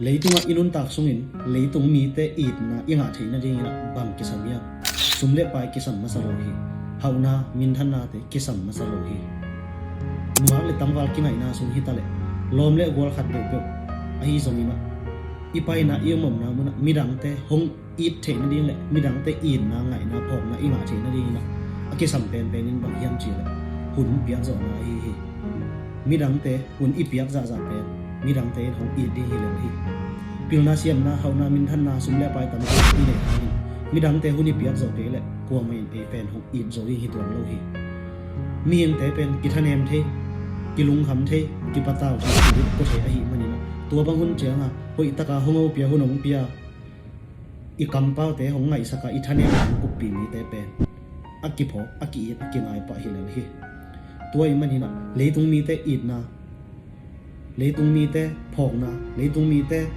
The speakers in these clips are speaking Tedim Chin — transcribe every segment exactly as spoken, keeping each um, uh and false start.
Leitungah i nuntak sungin leitung mite itna i ngah theih nadingin ah bang kisam hiam? Sum le pai kisam masa lo hi. Hauhna, minthannate kisam masa lo hi. Nuak le tangval kingaihna sung hi ta leh, lawm le gual khat deuh peuh ahi zongin ah, i paina, i omomna munah midangte hong it theih nading le midangte itna, ngaihna, phawkna i ngah theih nadingin ah a kisam penpen in bang hiam cih leh hun piakzawhna ahi hi. Midangte hun i piak zahzah pen midangte in hong it ding hi lel hi. Pilna, siamna, hauhna, minthanna, sum le pai tampi i neih hangin midangte hun i piak zawh kei leh kuamah in ei pen hong it zo ding hi tuan lo hi. Mihingte pen kithanem thei, kilungkham thei, kipatau thei, kilut pua thei ahih manin ah, tua bang hun ciangah hoihtaka hong hopia, hun hong pia, i kampaute hong ngaihsaka, i thanemna hong kuppih mite pen a kiphawk, a ki-it, a kingaipah hi lel hi. Tua ahih manin ah leitung mite itna, leitung mite phawkna, leitung mite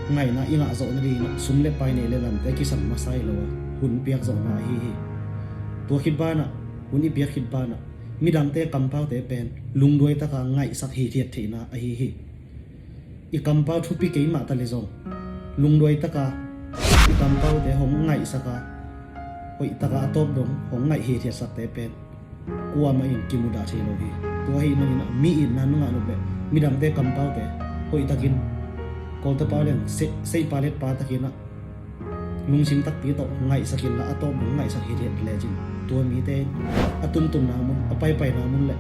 ngaihna i ngah zawh nadingin ah sum le pai, neih le lamte kisam masa hi lo a, hun piakzawhna ahi hi. Tua khit banah, hun i piak khit banah midangte kampaute pen lungduaitaka ngaihsak hithiat theihna ahi hi. I kampau thupi kei mah ta leh zong, lungduaitaka i kampaute hong ngaihsaka, hoihtaka a tawp dong hong ngaih hithiatsakte pen kuamah in kimudah thei lo hi. Tua ahih manin ah mi itna na ngah nop leh midangte kampaute hoihtakin, Kawlte pau leng se-, seihpa letpa takin ah lungsim takpi tawh ngaihsak inla, a tawp dong ngaihsak hithiat lecin, tua mite in a tuntunna mun, a paipaina mun le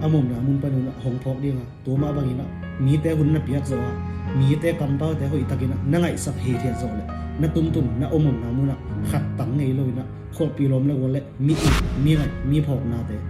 a omna mun panin ah hong phawk ding a, tua mah bangin ah mite hun na piak zawh a, mite kampaute hoihtakin ah na ngaihsak hithiat zawh leh, na tuntun, na omna munah khat tang ngei loin ah khualpi, lawm le gual le mi it, mi ngaih, mi phawknate